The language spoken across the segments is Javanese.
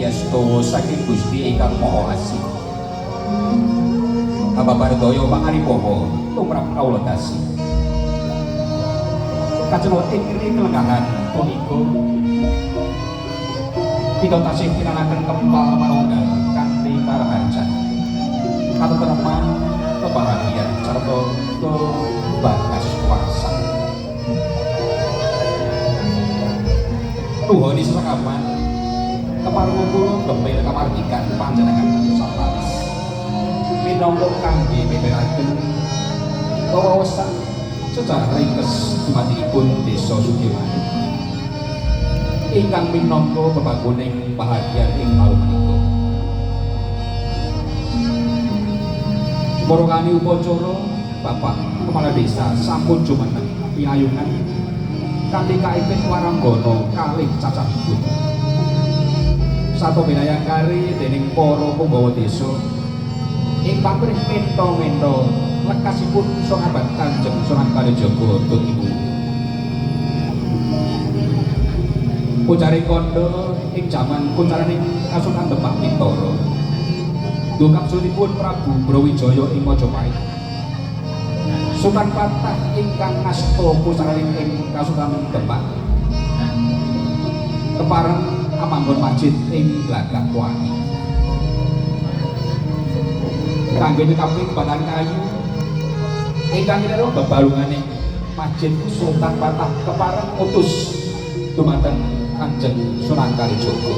astawa saking Gusti ingkang Maha Asih. Kababar daya pangaribawa tumrap kawula dasi. Kacena ing kelenggahan punika kita tasih pinanaken kempal manunggal kanthi karaharjan, katentreman, kebahagiaan sarta kebagas kuasa. Nuhoni sesekaman kepareng kula gemil kamardikan panjenengan sawetawis minangka kangge beberaken wewaosan sejarah ringkes dumadinipun Desa Sugihmanik ingkang minangka bebaguning bahagian ing dalu menika. Para upacara Bapak Kepala Desa sampun jumeneng pinayungan kanthi kaipit waranggana kalih cacahipun. Sato binayangkari dening para punggawa desa ing pamrih mento-mento lekasipun sahabat Kanjeng Sunan Kalijaga Tut Ibu. Ujare kandha ing jaman kuncaraning Kasunan Demak Bintara. Dukapsunipun Prabu Brawijaya ing Majapahit. Sultan Patah ingkang ngasta pusaraning ing Kasunan Demak kepareng amanggon masjid ing Glagah Wangi. Kangge nyekapi kebatan kayu ingkang kinira bebalunganing Masjid Sultan Patah kepareng utus dumateng Kanjeng Sunan Kalijaga.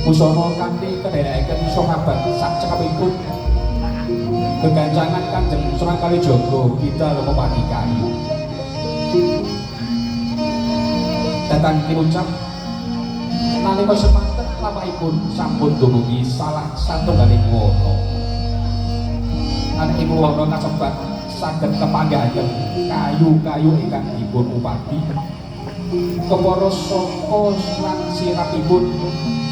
Busana kanthi kendherekaken sahabat sak cekapipun gegancangan Kanjeng Sunan Kalijaga bidal ngopadi kayu. Datang kinucap nalika semanten lapakipun sampun dumugi salah satunggaling wana. Lan ing wana kasebat saged kepanggihaken kayu-kayu ingkang dipun upadi. Kepara saka lan sirapipun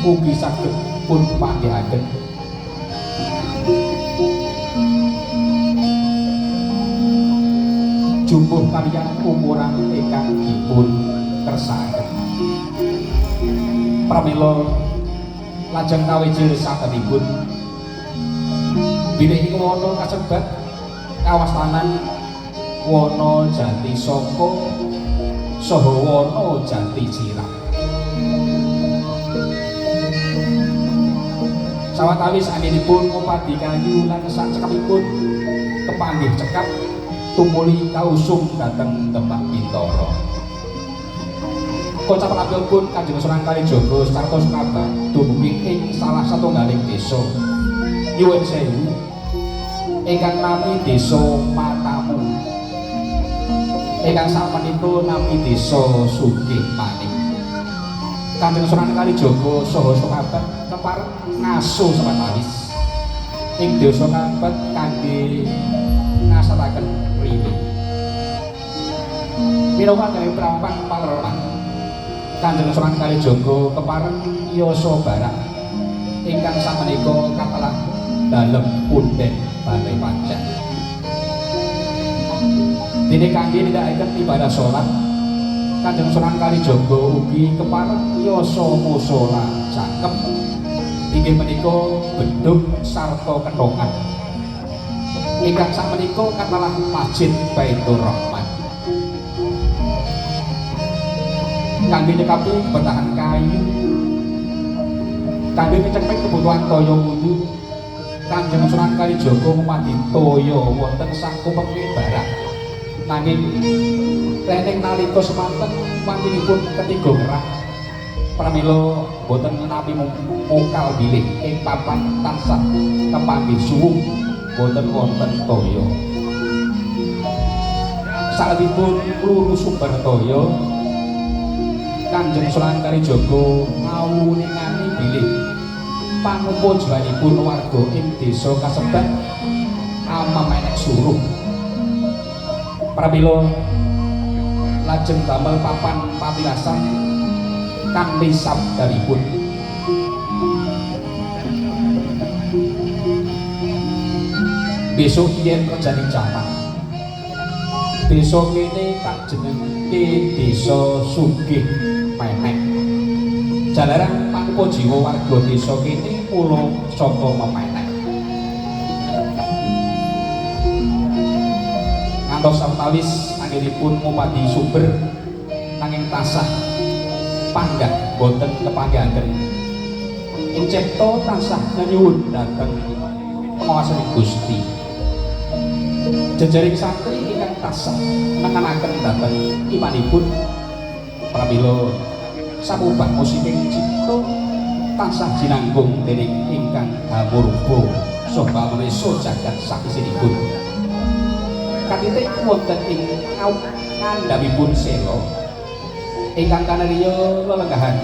ugi saged pun panggihaken. Jumbuh kaliyan umuran ingkang dipun kersakaken. Pramila lajeng kawijil sabenipun bilih ing wana kasebat kawastanan wana jati saka saha wana jati sirap. Sawetawis anggenipun ngupadi kayu lan sacekapipun kepanggih cekap tumuli kausum dhateng Demak Bintara. Kocap pun Kanjeng Sunan Kalijaga sarta sahabat dumugi ing salah satunggaling desa nyuwun sewu ingkang nami Desa Matamu, ingkang sakmenika nami Desa Sugihmanik. Kanjeng Sunan Kalijaga saha sahabat kepareng ngaso sawetawis ing desa kasebat kangge ngasataken mrene. Minangka gawe prampan palerman Kanjeng Sunan Kalijaga kepareng yasa barak ingkang sakmenika katelah dalem punden Balai Panjang. Dene kangge nindakaken ibadah salat, Kanjeng Sunan Kalijaga ugi kepareng yasa musala jangkep inggih menika bedhug sarta kenthongan ingkang sakmenika katelah Masjid Baitur Rahman. Kangge nyekapi betahan kayu, kangge ngecekep kebutuhan toya wudu, Kanjeng Sunan Kalijaga ngupadi toya wonten sakupenge barak. Nanging rening nalika semanten wancinipun ketiga ngerah, pramila boten menawi mokal bilih ing papan tansah kepanggih suwung boten wonten toya. Salebetipun luru sumber toya, Kanjeng Sunan Kalijaga ngawuningani bilih pangupajanipun warga ing desa kasebat amamenek suruh. Pramila lajeng damel papan patilasan kanthi sabdanipun. Besok yen rejaning jaman, desa kene tak jenengke Desa Sugih Menek. Jalaran rupa jiwa warga desa kene mula saka memenek. Ngantos sawetawis anggenipun ngupadi sumber nanging tasah panggah boten kepanggihaken. Ing cipta tansah nyuwun dhateng pengawasaning Gusti. Jejaring santri ingkang tansah nenganaken dhateng imanipun pramila samubah musiking cipta tansah jinanggung dening ingkang hamurba saha pamrisa jagat sakisinipun. Katitik wonten ing ngandhapipun sela ingkang kanarya lelenggahan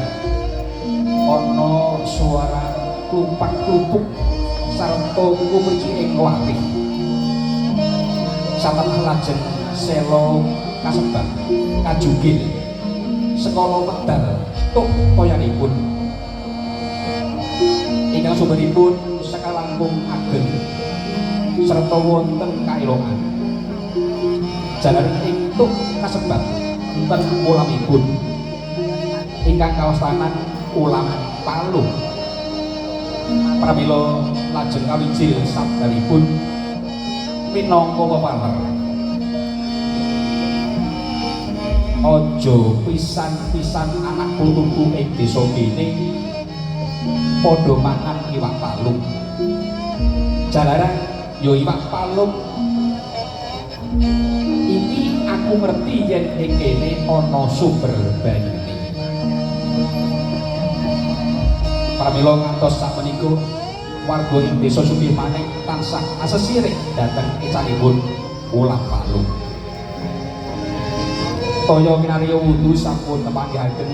ana suara klupak-klupuk sarta kumriciking walih. Satemah lajeng sela kasebab kajugil sekala medal tuk toyanipun ingkang sumberipun sakalangkung ageng sarta wonten kaelokan. Jalaran ing tuk kasebab enten ulamipun ingkang kawastanan ulam palung. Pramila lajeng kawijil sabdanipun minangka pepaler. Aja pisan-pisan anak putuku ing desa kene padha mangan iwak palung. Jalaran ya iwak palung iki aku ngerti yen ing kene ana sumber banyune. Pramila ngantos sakmenika warga ing desa Sugihmanik tansah asesirik dhateng ecanipun ulam palung. Toya kinarya wudu sampun tepanggihaken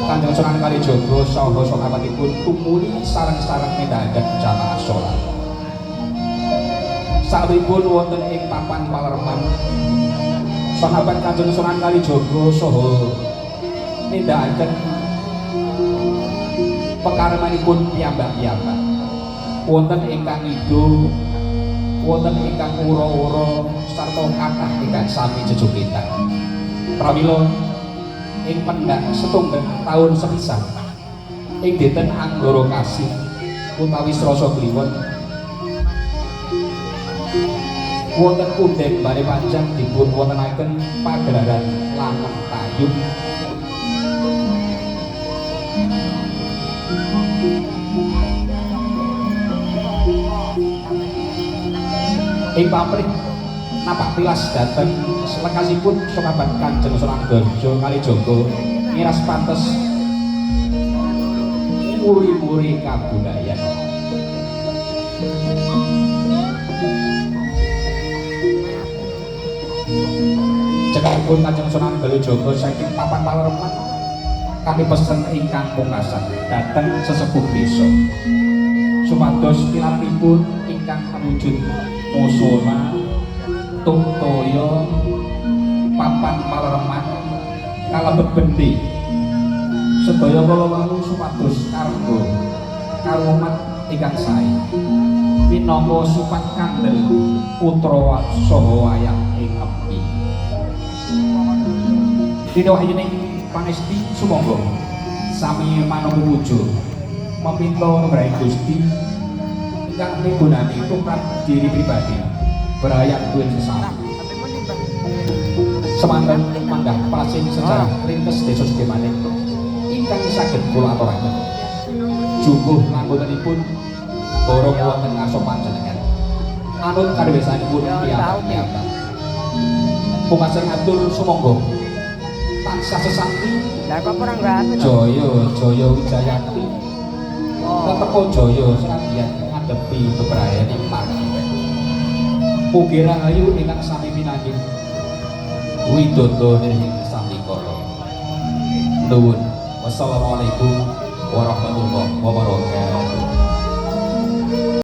Kanjeng Sunan Kalijaga saha sahabatipun tumuli sareng-sareng nindakaken jamaah salat. Salebetipun wonten ing papan palereman sahabat Kanjeng Sunan Kalijaga saha nindakaken pekaremanipun piyambak-piyambak. Wonten ingkang ngidho, wonten ingkang ura-ura sarta kathah ingkang sami jejogetan. Pramila ing pendak setunggal taun sepisan ing dinten Anggara Kasih utawi Selasa Kliwon wonten kunden bare panjang dipun wontenaken pagelaran lanang tayub. Ing pamrih napak tilas dhateng selekasipun sahabat Kanjeng Sunan Kalijaga miras pantes muri-muri kabudayan. Cekapipun Kanjeng Sunan Kalijaga saking papan palereman kami pesen ingkang pungkasan dhateng sesepuh desa supados pilaranipun ingkang awujud musala tuk toya papan palereman kalebet bendi sedaya kala wau supados kargo karumat ingkang sae minangka supat kandel putra saha wayah ing empi. Dina wahyuning pangesti sumangga sami manunggu puja meminta nugraha Gusti ingkang migunani tumrap diri pribadi berayak duwe sesama. Semanten manggah pasing sejarah ringkes desa Sugihmanik ingkang saged kula aturaken. Jumbuh langgonipun borong wonten ngarsa panjenengan. Anut kadewesanipun piyambak-piyambak. Pungkasan atur sumangga tansah sesanti. Lah kok ora nggawe to? Jaya Jaya Wijayati. Tetepo jaya senadyan ngadepi bebrayaning margi. Mugi rahayu ingkang sami pinanggih. Widodo nirhing sambikala. Nuwun. Wassalamualaikum warahmatullahi wabarakatuh.